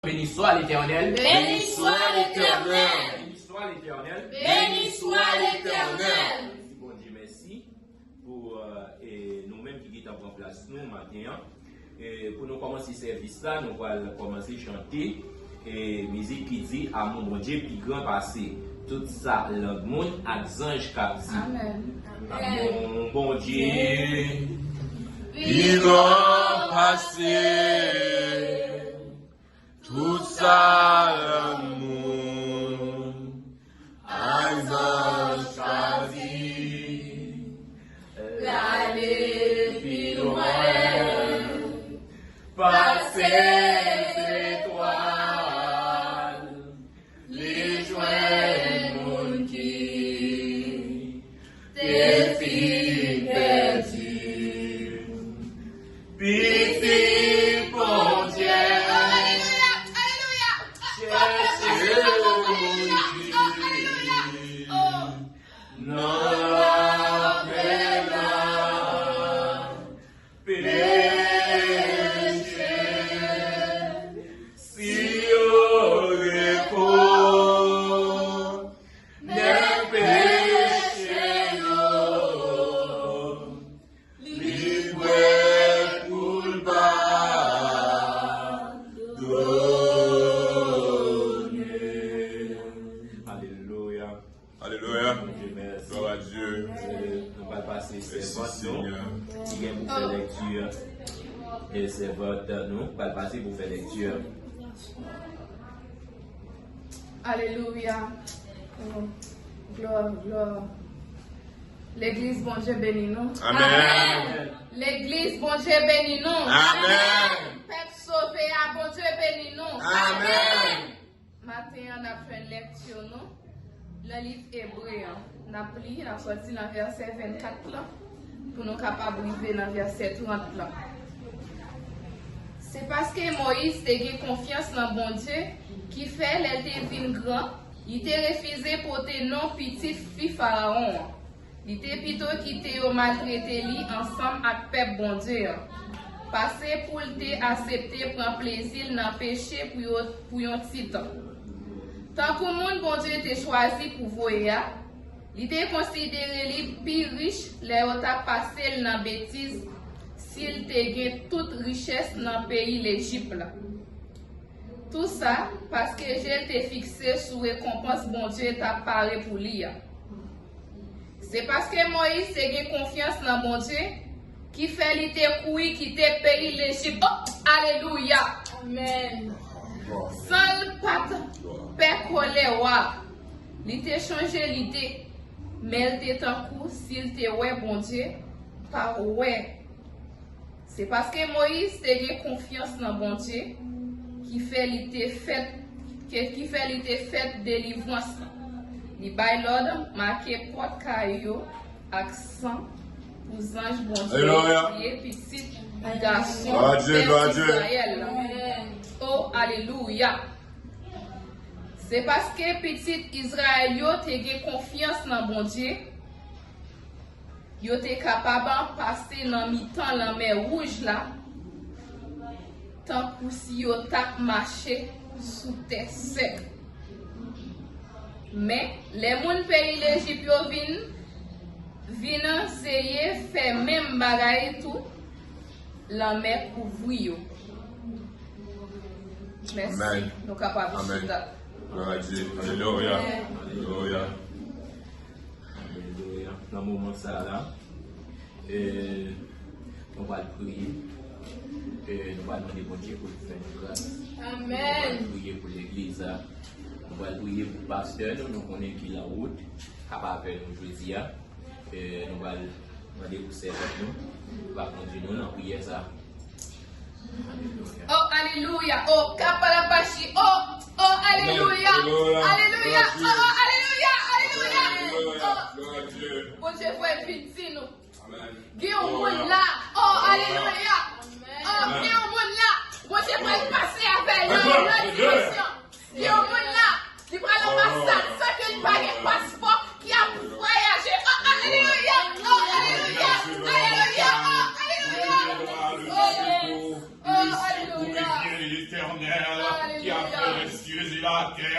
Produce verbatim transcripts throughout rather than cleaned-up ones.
Béni soit l'Éternel. Béni soit l'Éternel. Béni soit l'Éternel. Béni soit l'Éternel. Di Bondye mèsi pou, euh, e nou menm ki gentan pran plas nou maten an. E pou nou kòmanse sèvis la, nou pral kòmanse chante e mizik ki di, Amon Bondye pi gran pase tout sa lang moun ak zanj k ap di. Amèn. Amon Bondye pi gran pase tout sa lang moun ak zanj ka di. L ale pi lwen pase zetwal. Li jwenn moun ki te fin pèdi. Pitit Bondye, alelouya, alelouya, chèche moun ki nan lapena, peche, si yo rekonèt peche yo, li prè pou l padone. Alelouya. Alelouya. Bondye mèsi. Glwa a Dye. E nou pral pase sèvant nou ki gen pou fè lekti. E sèvant nou pral pase pou fè lekti. Alelouya. Oh, glwa, glwa. Legliz, Bondye beni nou. Amèn. Legliz, Bondye beni nou. Amèn. Pèp sove a, Bondye beni nou. Amèn. Maten an, n ap jwenn lekti nou nan liv Ebre an. N ap li, n ap sòti nan vèsè vennkat lan, pou nou kapab rive nan vèsè trant lan. Se paske Moyiz te gen konfyans nan Bondye ki fè, lè l te vin gran, li te refize pote non pitit fi Farawon an. Li te pito kite yo maltrete li ansanm ak pèp Bondye an, pase pou l te aksepte pran plezi l nan peche pou yo, pou yon ti tan. Tankou moun Bondye te chwazi pou voye a, li te konsidere li pi rich lè yo t ap pase l nan betiz si l te gen tout richès nan peyi Lejip la. Tou sa, paske je l te fikse sou rekonpans Bondye t ap pare pou li a. Se paske Moyiz te gen konfyans nan Bondye, ki fè li te kouri kite peyi Lejip. Oh, alelouya! Amèn. San l pa t pè kòlè wa, li te chanje lide, men l te tankou si l te wè Bondye pa wè. Se paske Moyiz te gen konfyans nan Bondye ki fè li te fèt, ke, ki fè li te fèt delivrans lan. Li bay lòd make pòt kay yo ak san pou zanj Bondye yo touye pitit gason pèp Izrayèl la. O, alelouya! Se paske pitit Izrayèl yo te gen konfyans nan Bondye, yo te kapab pase nan mitan Lanmè Wouj la, tankou si yo t ap mache sou tè sèk. Men, lè moun peyi Lejip yo vin, vin eseye fè menm bagay tou, lanmè kouvri yo. Mèsi. Amèn. Nou kapab chita. Glwa a Dye. Alelouya. Alelouya. Alelouya. Nan moman sa a la, e, nou pral priye. E, nou pral mande Bondye pou l fè nou gras. Amèn. Nou pral priye pou legliz la. Nou pral priye pou pastè nou, nou konnen ki nan wout, k ap avè nou jodi a. E, nou pral mande pou sèvant nou va kondui nou nan priyè sa a. Oh, alelouya. Oh, kapalabashi. Oh, oh, alelouya. Alelouya. Oh, oh, alelouya. Alelouya. Oh, Bondye voye l vin di nou. Gen yon moun la. Oh, alelouya. Oh, gen yon moun la. Bondye pral pase avè l nan yon lòt dimansyon. Gen yon moun la. Li pral anbasad san ke li pa gen paspò ki ap vwayaje. Oh, alelouya. Oh, alelouya. Alelouya. Oh, alelouya. Oh, alelouya. Kè,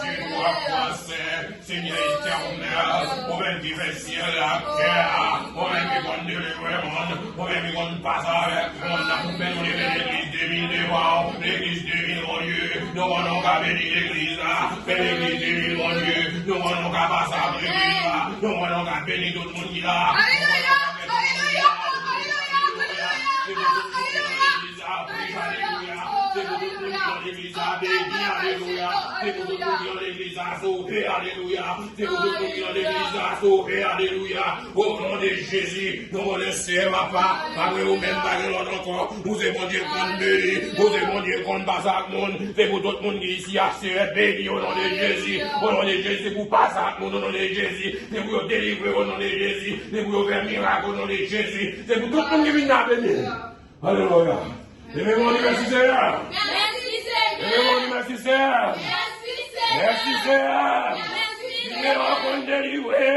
jenou ap kwaze, Senyè Etènèl, ou menm ki fè syèl ak tè a, ou menm ki konn delivre moun, ou menm ki konn pase avèk moun nan, men nou leve legliz de mil devan w, legliz de mil Bondye, nou wè nou ka beni legliz la, men legliz de mil Bondye, nou wè nou ka pase avèk legliz la, nou wè nou ka beni tout moun ki la. Alelouya! Alelouya! Alelouya! Alelouya! Alelouya! Alelouya! Se pou tout moun ki nan legliz la beni, alelouya. Se pou tout moun ki nan legliz la sove, alelouya. Se pou tout moun ki nan legliz la sove, alelouya. O non de Jezi, nou konnen Seyè papa, apre ou menm pa gen lòt ankò. Ou se Bondye k konn beni, ou se Bondye k konn pase ak moun. Se pou tout moun ki isi a, Seyè beni o non de Jezi. O non de Jezi, se pou pase ak moun o non de Jezi. Se pou yo delivre o non de Jezi. Se pou yo fè mirak o non de Jezi. Se pou tout moun ki vin la beni. Alelouya. Leve men w di mèsi Seyè. Mèsi Seyè. Leve men w di mèsi Seyè. Mèsi Seyè. Mèsi Seyè. Mèsi Seyè. Seyè konn delivre.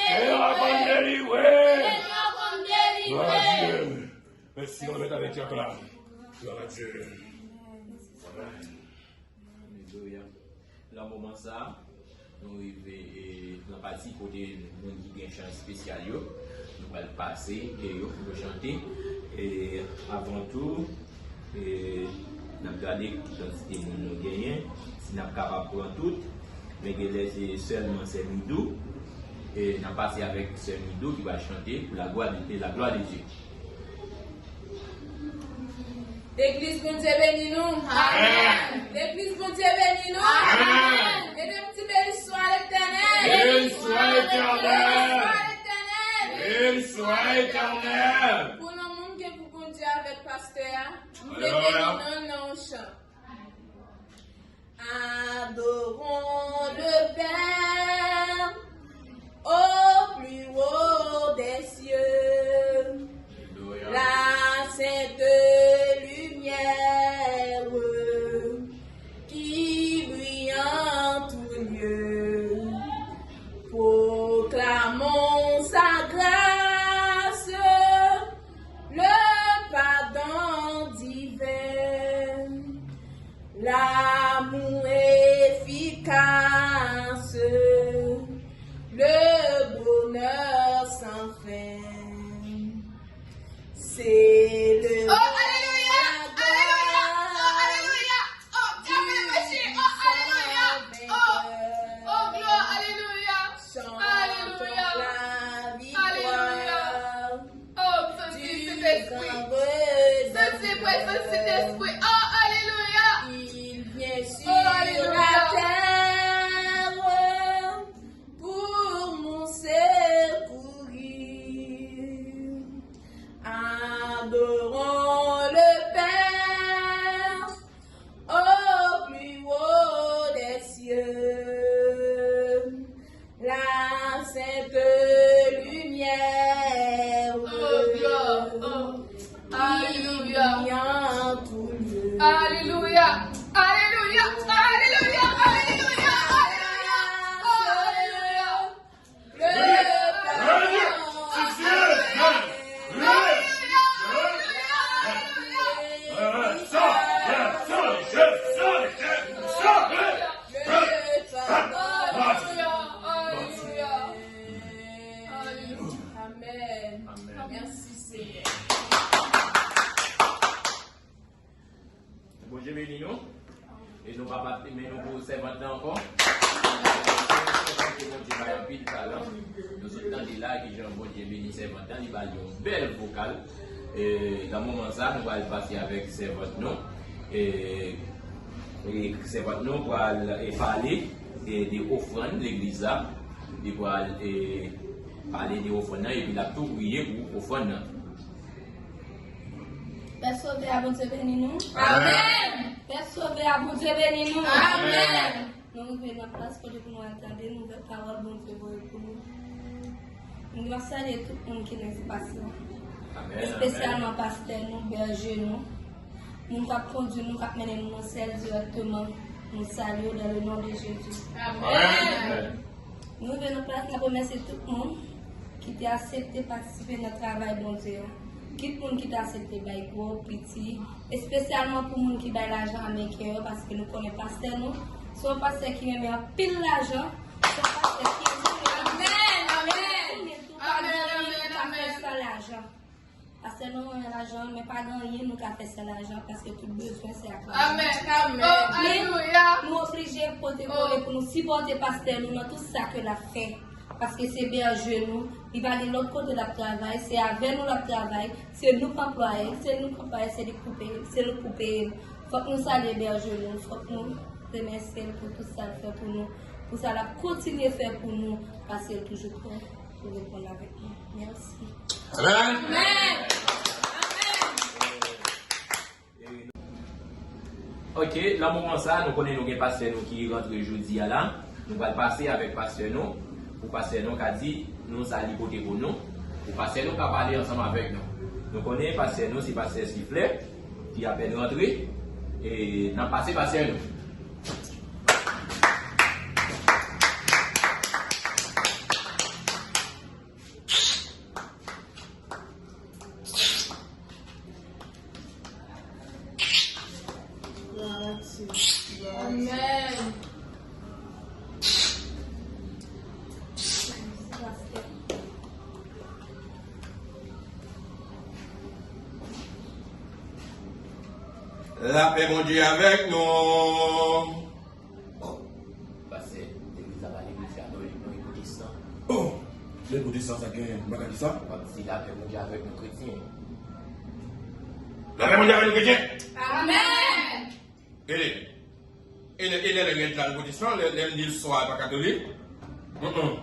Seyè konn delivre. Seyè konn delivre. Glwa a Dye. Mèsi, nou remèt avèk kè plen. Glwa a Dye. Amèn. Alelouya. Nan moman sa, nou rive e, nan pati kote moun ki gen chan espesyal yo, nou pral pase ke yo pou yo chante. E, avan tou, e, n ap gade ki kantite moun nou genyen, si n ap kapab pran tout, men genlè se sèlman sè Midou. E, n ap pase avèk sè Midou ki va chante pou la gloire de, la gloire de Dieu. Legliz Bondye beni nou. Amèn. Legliz Bondye beni nou. Amèn. Mete yon ti béni soit l'Éternel. Béni soit l'Éternel. Béni soit l'Éternel. Pou nan moun ke pou Bondye avèk pastè a, nou vle beni nan nan yon chan. Adorons le Père au plus haut des cieux, la sainte lumière qui brille en tout lieu. Proclamons sa grâce, le pardon divin, l'amour efficace, le bonheur sans fin. C'est le Oh, alelouya! Alelouya! Oh, alelouya! Oh, Bondye ap vin pase! Oh, alelouya! Oh, alelouya! Oh, glwa! Alelouya! Alelouya! Alelouya! Oh, m santi Sentespri. Santi prezans Sentespri. Oh, alelouya. Oh, alelouya. Adorons le Père au plus haut des cieux, la sainte lumière Oh, glwa. Oh. Alelouya. Alelouya. Alelouya. Alelouya. Alelouya. Alelouya. Oh, alelouya. Amèn. Mèsi, Senyè. Bondye beni nou. E nou pa pa men nou pou sèvant lan ankò. Sèvant ke Bondye bay anpil talan. Nou sot tande la kijan Bondye beni sèvant lan, li ba l yon bèl vokal. E nan moman sa, nou pral pase avèk sèvant nou. E, e sèvant nou pral e, pale e, de ofrann legliz la. Li pral e, pale de ofrann nan, epi l ap tou priye pou ofrann nan. Pè Sovè a, Bondye beni nou. Amèn. Pè Sovè a, Bondye beni nou. Amèn. Nou rive nan plas kote pou nou al tande nouvèl pawòl Bondye voye pou nou. Nou ap salye tout moun ki nan espas la. Amèn, amèn. Espesyalman pastè nou, bèje nou. Moun k ap kondui nou, k ap mennen nou nan syèl dirèkteman. Nou salye w dans le nom de Jésus. Amèn. Nou rive nan plas, n ap remèsye tout moun ki te aksepte patisipe nan travay Bondye a. Kit moun ki ta aksepte bay gwo, piti, espesyalman pou moun ki bay lajan ameriken yo, paske nou konnen pastè nou se yon pastè ki renmen anpil lajan, se yon pastè ki renmen anpil lajan. Amèn, amèn. Amèn, amèn, amèn. Sa lajan. Pastè nou renmen lajan, men pa gen anyen nou ka fè san lajan, paske tout bezwen se ak lajan. Amèn, amèn. Men, alelouya, nou oblije pote kole pou nou sipòte pastè nou nan tout sa ke l ap fè. Paske se bèje nou, li pa gen lòt kote l ap travay, se avè nou l ap travay, se nou k anplwaye l, se nou k anplwaye l, se li k pou peye l, se nou k pou peye l. Fòk nou salye bèje nou, fòk nou remèsye l pou tout sa l fè pou nou, pou sa l ap kontinye fè pou nou, paske l toujou prè pou reponn avèk nou. Mèsi. Amèn. Amèn. Amèn. Ok, nan moman sa, nou konnen nou gen pastè nou ki rantre jodi a la. Nou pral pase avèk pastè nou, pou pastè nou ka di nou sa li pote pou nou, pou pastè nou ka pale ansanm avèk nou. Nou konnen pastè nou se pastè Siflè, ki apèn rantre, e n ap pase pastè nou. Amèn. Lapè Bondye avèk nou. Pastè, legliz la pa legliz katolik, non, e pwotestan. Oh! Lè pwotestan sa genyen, m pa ka di sa. W ap di lapè Bondye avèk nou kretyen. Lapè Bondye avèk nou kretyen! Amèn! E lè, e lè, e lè, lè gen djaz pwotestan, lè, lè m di l swa pa katolik? Mm, mm.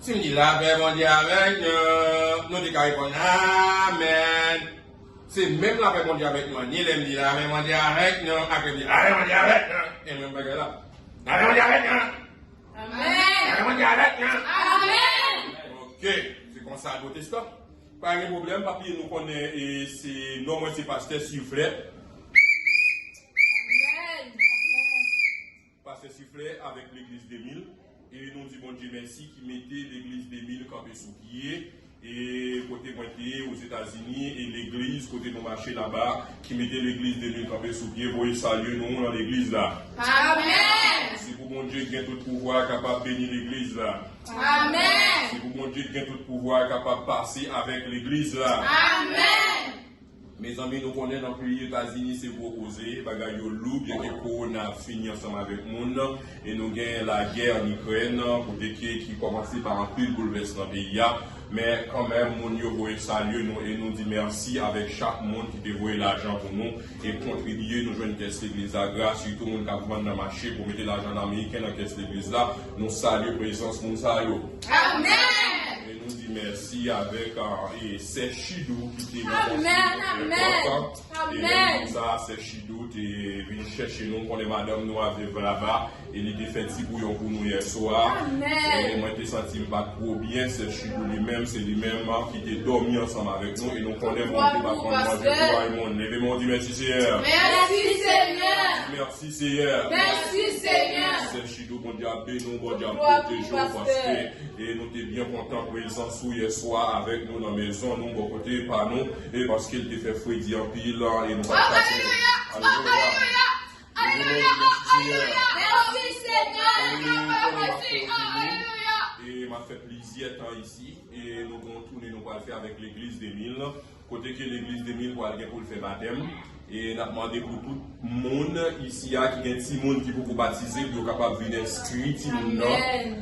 Si m di lapè Bondye avèk nou, nou te ka reponn amèn. Se menm lapè Bondye avèk nou an, ni lè m di lapè Bondye avèk nou, ak lè m di lapè Bondye avèk nou, e menm bagay la. Lapè Bondye avèk nou! Amèn! Lapè Bondye avèk nou! Amèn! Ok, se konsa pwotestan. Pa gen pwoblèm, papi, nou konnen, e se non mwen se pastè Siflè. Amèn! Pastè Siflè avèk legliz de mil. E nou di Bondye mèsi ki mete legliz de mil kanpe sou pye. E kote mwen te ye, Ozetazini, e legliz kote nou mache laba, ki mete legliz de mil kanpe sou pye, voye salye nou nan legliz la. Amèn! Se pou Bondye ki gen tout pouvwa kapab beni legliz la. Amèn! Se pou Bondye ki gen tout pouvwa kapab pase avèk legliz la. Amèn! Mezanmi, nou konnen nan peyi Etazini se gwo koze, bagay yo lou, byenke kowona ap fini ansanm avèk moun, e nou gen lagè ann Ikrèn, kote ke ki kòmanse pa anpil boulvès nan peyi a, men kanmenm moun yo voye salye nou e nou di mèsi avèk chak moun ki te voye lajan pou nou e kontribye nou jwenn kès legliz la gras, sitou moun k ap vann nan mache pou mete lajan ameriken nan kès legliz la, nou salye prezans moun sa yo. Amèn! E nou di mèsi avèk, ah, e sè Chidou ki te nan kontribiyon enpòtan. E lè m di sa, sè Chidou te vin chèche nou, m konnen madanm nou a viv laba, e li te fè ti bouyon pou nou yèswa. E mwen te santi m pa t twò byen, sè Chidou li menm, se li menm, ah, ki te dòmi ansanm avèk nou, e nou konnen Bondye p ap konn manje pou Raymond. Leve men w, di mèsi Seyè. Mèsi Seyè. Mèsi Seyè. Mèsi Seyè. Sè Chidou, Bondye ap beni w, Bondye ap pwoteje w, paske, e nou te byen kontan prezans ou yèswa avèk nou nan mezon nou, bò kote pa nou, e paske l te fè fredi anpil, e nou pa t ka fè. Alelouya! Alelouya! Alelouya! Alelouya! Mèsi Senyè! Alelouya! E m ap fè plizyè tan isi, e nou gen yon toune nou pral fè avèk legliz de mil. Kote ke legliz de mil pral gen pou l fè batèm. E n ap mande pou tout moun isi a ki gen timoun ki poko batize, pou yo kapab vin enskri timoun nan.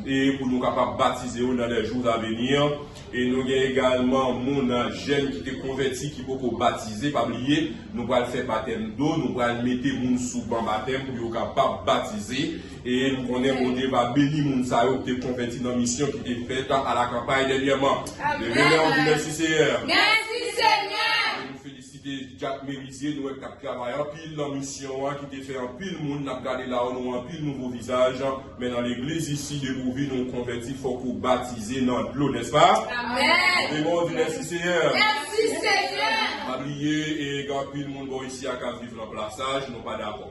E pou nou kapab batize yo dans les jours à venir. E nou gen egalman moun, jèn ki te konvèti, ki poko batize. Pa bliye, nou pral fè batèm do, nou pral mete moun sou ban batèm pou yo kapab batize. E m konnen Bondye va beni moun sa yo ki te konvèti nan misyon ki te fèt à la campagne dènyèman. Leve men w, di mèsi Seyè. Mèsi Senyè. E nou felisite Jack Merizier, nou wè k ap travay anpil nan misyon an, ki te fè anpil moun, n ap gade la, nou wè anpil nouvo vizaj, men nan legliz isi, depi w vin ou konvèti, fòk ou batize nan dlo, nèspa? Amèn. Leve men w, di mèsi Seyè. Mèsi Senyè. Pa bliye, e gen anpil moun bò isi a k ap viv nan plasaj, nou pa dakò.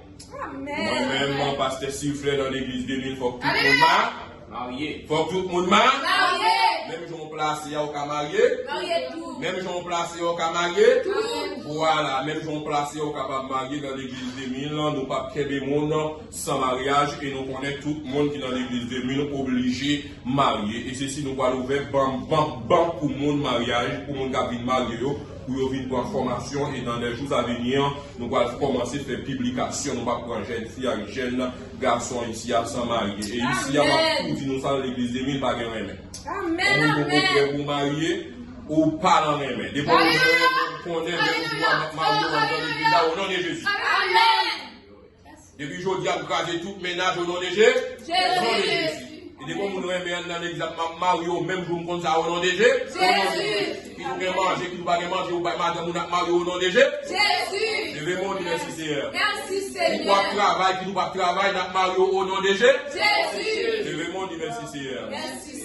Amèn. Mwen menm, pastè Siflè nan legliz de mil, fòk tout moun ma-, marye. Fòk tout moun ma-, marye. Menm jan w plase a, ou ka marye. Marye tou. Menm jan w plase a, ou ka marye. Tou. Vwala, menm jan w plase a, ou kapab marye nan legliz de mil. Nou p ap kenbe moun san maryaj e nou konnen tout moun ki nan legliz de mil oblije marye. E se si nou pral ouvè ban, ban, ban pou moun maryaj, pou moun k ap vin marye yo, pou yo vin pran fòmasyon e nan les jours à venir, nou pral kòmanse fè piblikasyon, nou p ap pran jèn fi ak jèn gason isi a san marye. E isi a, m ap tou di nou sa, legliz de mil pa gen renmen. Amèn, amèn. Ou poko prè pou marye, ou pa nan renmen. Depi ou renmen, konnen menm jou a m ap marye w anndan legliz la, o non de Jezi. Amèn. Depi jodi a, m kraze tout mennaj o non de Je-, Jezi. O non de Jezi. E depi yon moun renmen anndan legliz la, m ap marye w menm jou, m konn sa o non de Je-, Jezi. Ki nou gen manje, ki nou pa gen manje, ou bay madanm ou n ap marye w o non de Je-, Jezi. Leve men w di mèsi Seyè. Mèsi Seyè. Ki w ap travay, ki nou p ap travay, n ap marye w o non de Je-, Jezi. Leve men w di mèsi Seyè. Mèsi Seyè.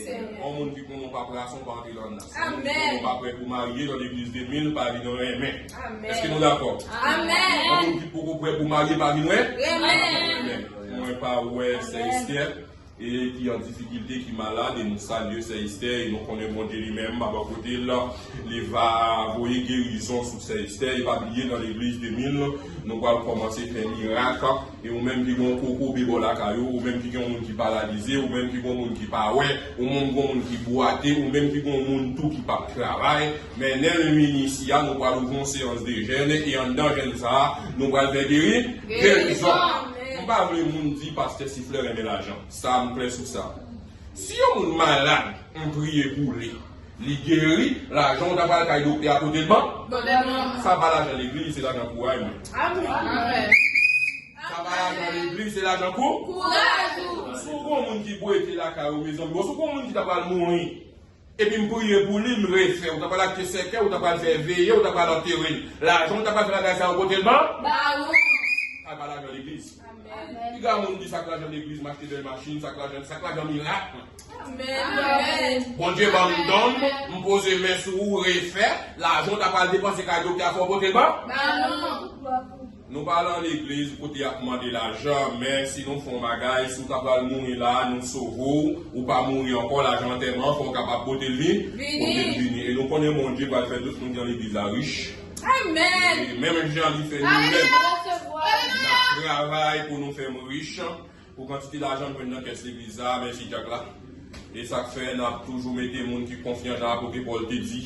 Yon moun ki konnen w pa prè, se yon pa antre nan nas. Amèn. Yon moun ki konnen w pa prè pou marye nan legliz de mil, pa vin renmen. Amèn. Èske nou dakò? Amèn. Yon moun ki poko prè pou marye, pa vin renmen. Renmen. Mwen pa wè sè Estè e ki an difikilte, ki malad, e nou salye sè Estè, e nou konnen Bondye li menm, pa bò kote l, li va voye gerizon sou sè Estè. E pa bliye, nan legliz de mil, nou pral kòmanse fè mirak. E ou menm ki gen yon kokobe bò lakay ou, ou menm ki gen yon moun ki paralize, ou menm ki gen yon moun ki pa wè, ou menm ki gen yon moun ki bwate, ou menm ki gen yon moun tou ki p ap travay, mennen l vin isi a, nou pral ouvri yon seyans de jèn, e anndan jèn sa a, nou pral fè geri, gerizon. Gerizon. M pa vle moun di pastè Siflè renmen lajan. Sa a, m klè sou sa. Si yon moun malad, m priye pou li, li geri, lajan w ta pral kay doktè a pote l ban? Pote l ban. Sa pa lajan legliz, se lajan kouray mwen. Amèn. Sa pa lajan legliz, se lajan kou-, kouraj ou. Si w gon moun ki bwete lakay ou, mezanmi, bon, si w gon moun ki ta pral mouri, epi m priye pou li, m refè, ou ta pral achte sèkèy, ou ta pral fè veye, ou ta pral antere l. Lajan w ta pral fè bagay sa yo, pote l ban? Ba ou. Sa pa lajan legliz. Amèn. Piga moun di sa k lajan legliz, m achte bèl machin, sa k lajan, sa k lajan mirak. Amèn. Bondye ban m don, m poze men sou ou, refè, lajan w ta pral depanse kay doktè a, fò w pote l ban? Ba nou. Nou pa al nan legliz kote y ap mande lajan, men si nou fè yon bagay, si w ta pral mouri la, nou sove w, ou pa mouri ankò, lajan antèman, fò w kapab pote l vi-, pote l vini. E nou konnen Bondye pral fè tout moun ki nan legliz la rich. Amèn. E menm jan li fè nou menm, n ap travay pou nou fè m rich. Pou kantite lajan m jwenn nan kès legliz la, mèsi Dyak la. E sa k fè n ap toujou mete moun ki konfyan, jan apot Pòl te di.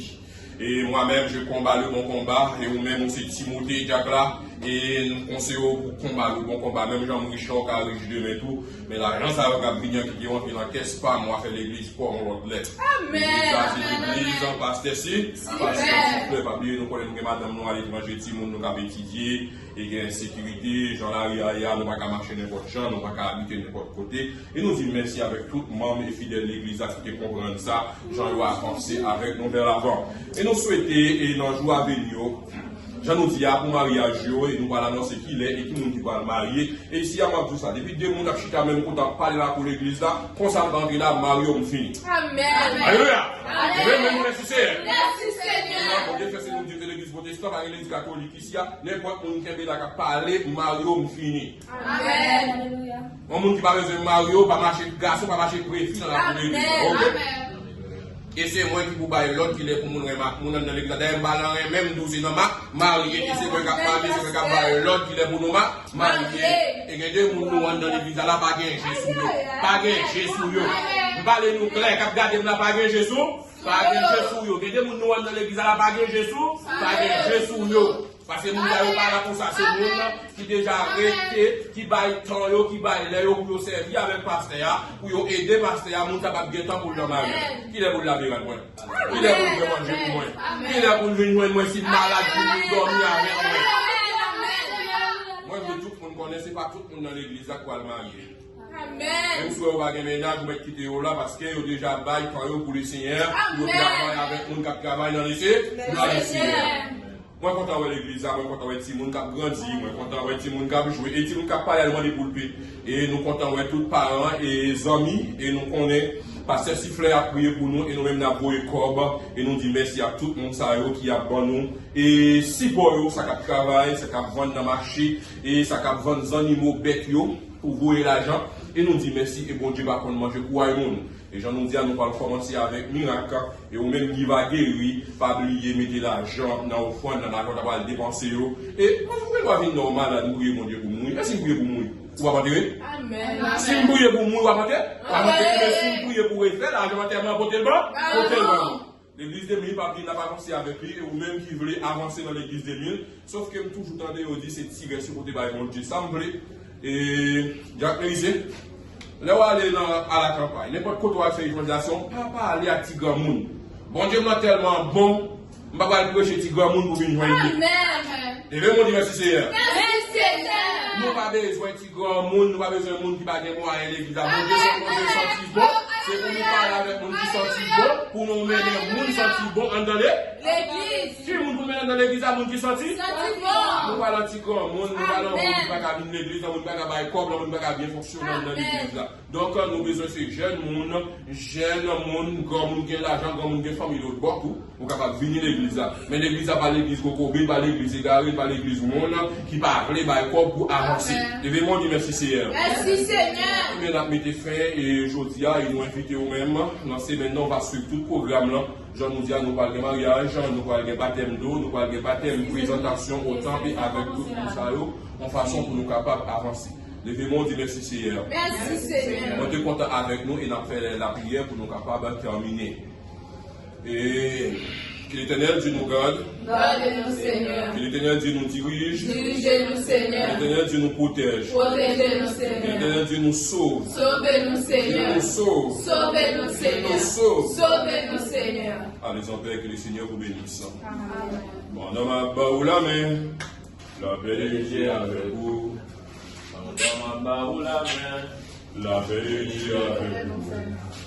Et moi-même, je combats le bon combat, e ou menm, ou se Timote, Dyak la, e m konseye w pou konba le bon combat. Menm jan m rich la, ou ka rich demen tou, men lajan sa yo k ap vini an, kite yo antre nan kès pa m, w a fè legliz pa w yon lòt lè. Amèn. Legliz la, se legliz an, pastè si, pastè si, frè, pa bliye, nou konnen nou gen madanm nou aletranje, timoun nou k ap etidye, e gen ensekirite, jan lari a ye a, nou pa ka mache nenpòt jan, nou pa ka abite nenpòt kote. E nou di mèsi avèk tout manm e fidèl legliz la ki te konprann sa, jan yo avanse avèk nou vè lavan. E nou swete, e nan jou a vini yo, jan nou di a, pou maryaj yo, e nou pral anonse kilè e ki moun ki pral marye. E isi a, m ap di w sa, depi de moun ap chita menm kote ap pale lakou legliz la, konsa m ka antre la, m marye w, m fini. Amèn. Alelouya. Amèn. Amèn, mèsi Seyè. Mèsi Senyè. Bondye fè se nou di legliz pwotestan, pa gen legliz katolik isi a, nenpòt moun kenbe la k ap pale, m marye w, m fini. Amèn. Yon moun ki pa bezwen marye w, pa mache gason, pa mache prefi nan lakou legliz. Amèn. Oke? Amèn. E se mwen ki pou bay lòd kilè pou moun renmen ak moun anndan legliz la. Dayè, m pa nan renmen, m tou se nan ma-, marye. E se mwen k ap marye, se mwen k ap bay lòd kilè pou nou ma-, marye. E gen de moun nou anndan legliz la, pa gen je sou yo. Pa gen je sou yo. M pale nou klè, k ap gade m la, pa gen je sou, pa gen je sou yo. Gen de moun nou anndan legliz la, pa gen je sou, pa gen je sou yo. Paske moun sa yo pa la pou sa, se moun ki deja rete, ki bay tan yo, ki bay lè yo pou yo sèvi avèk pastè a, pou yo ede pastè a, moun sa p ap gen tan pou l nan maryaj. Kilè pou l lave rad mwen? Kilè pou l fè manje pou mwen? Kilè pou l vin jwenn mwen si m malad pou l vin dòmi avèk mwen? Mwen vle tout moun konnen se pa tout moun nan legliz la k pral marye. Menm si w wè yo pa gen mennaj, ou mèt kite yo la, paske yo deja bay tan yo pou Lesenyè, pou yo travay avèk moun k ap travay nan Lese-, nan Lesenyè. Mwen kontan wè legliz la, mwen kontan wè timoun k ap grandi, mwen kontan wè timoun k ap jwe, e timoun k ap pale al mande poulpit. E nou kontan wè tout paran e zanmi, e nou konnen pastè Siflè ap priye pou nou, e nou menm n ap voye kòb, e nou di mèsi ak tout moun sa yo ki ap ban nou, e sipò yo, sa k ap travay, sa k ap vann nan mache, e sa k ap vann zannimo bèt yo, pou voye lajan, E nou di mèsi, e Bondye pa konn manje kouray moun. E jan nou di a, nou pral kòmanse avèk mirak. E ou menm ki va geri, pa bliye mete lajan nan ofrann nan, lajan w ta pral depanse yo. E mwen, mwen gen dwa vin nan yon malad, m priye Bondye pou m mouri. E si m priye pou m mouri, ou p ap antere? Amèn. Si m priye pou m mouri, w ap antere? W ap antere. Men si m priye pou refè lajan antèman, pote l ban, pote l ban. Legliz de mil, pa bliye n ap avanse avèk li, e ou menm ki vle avanse nan legliz de mil, sòf ke m toujou tande yo di se ti rès yo pote bay Bondye. Sa m vle, e, Dyak Merize, lè w ale nan, a la kanpay, nenpòt kote w al fè evanjilizasyon, pa pale ak ti granmoun. Bondye m nan tèlman bon, m pa pral preche ti granmoun pou vin jwenn li. Amèn. Leve men w, di mèsi Seyè. Mèsi Seyè. Nou pa bezwen ti granmoun, nou pa bezwen moun ki pa gen mwayen legliz la. Bondye se yon Bondye santi bon. Se pou nou pale avèk moun ki santi bon, pou nou mennen moun santi bon anndan le-, legliz. Ki moun pou mennen anndan legliz la? Moun ki santi? Santi bon. Nou pa nan ti granmoun, nou pa nan moun ki pa ka vin legliz, nan moun ki pa ka bay kòb, nan moun ki pa ka byen fonksyone anndan legliz la. Donk, nou bezwen se jèn moun, jèn moun, granmoun gen lajan, granmoun gen fanmi lòt bò tou. Ou kapab vini legliz la. Men legliz la pa legliz kokobe, pa legliz egare, pa legliz moun ki pa vle bay kòb pou avanse. Amèn. Leve men w, di mèsi Seyè. Mèsi Seyè. Ebyen, n ap mete fen e jodi a, e nou envite ou menm nan semèn nan, ou va swiv tout pwogram lan. Jan nou di a, nou pral gen maryaj, nou pral gen batèm dlo, nou pral gen batèm, prezantasyon o tanp e avèk tout moun sa yo, yon fason pou nou kapab avanse. Leve men w, di mèsi Seyè. Mèsi Seyè. Mwen te kontan avèk nou e n ap fè lapriyè pou nou kapab tèmine. Et que l'Éternel Dieu nous garde. Gade nou, Senyè. Que l'Éternel Dieu nous dirige. Dirije nou, Senyè. Que l'Éternel Dieu nous protège. Pwoteje nou, Senyè. Que l'Éternel Dieu nous sauve. Sove nou, Senyè. Dieu nous sauve. Sove nou, Senyè. Dieu nous sauve. Sove nou, Senyè. Allez en paix, que le Seigneur vous bénisse. Amèn. Pandan m ap ba ou lamen, lapè de Dye avèk ou. Pandan m ap ba ou lamen, lapè de Dye avèk ou.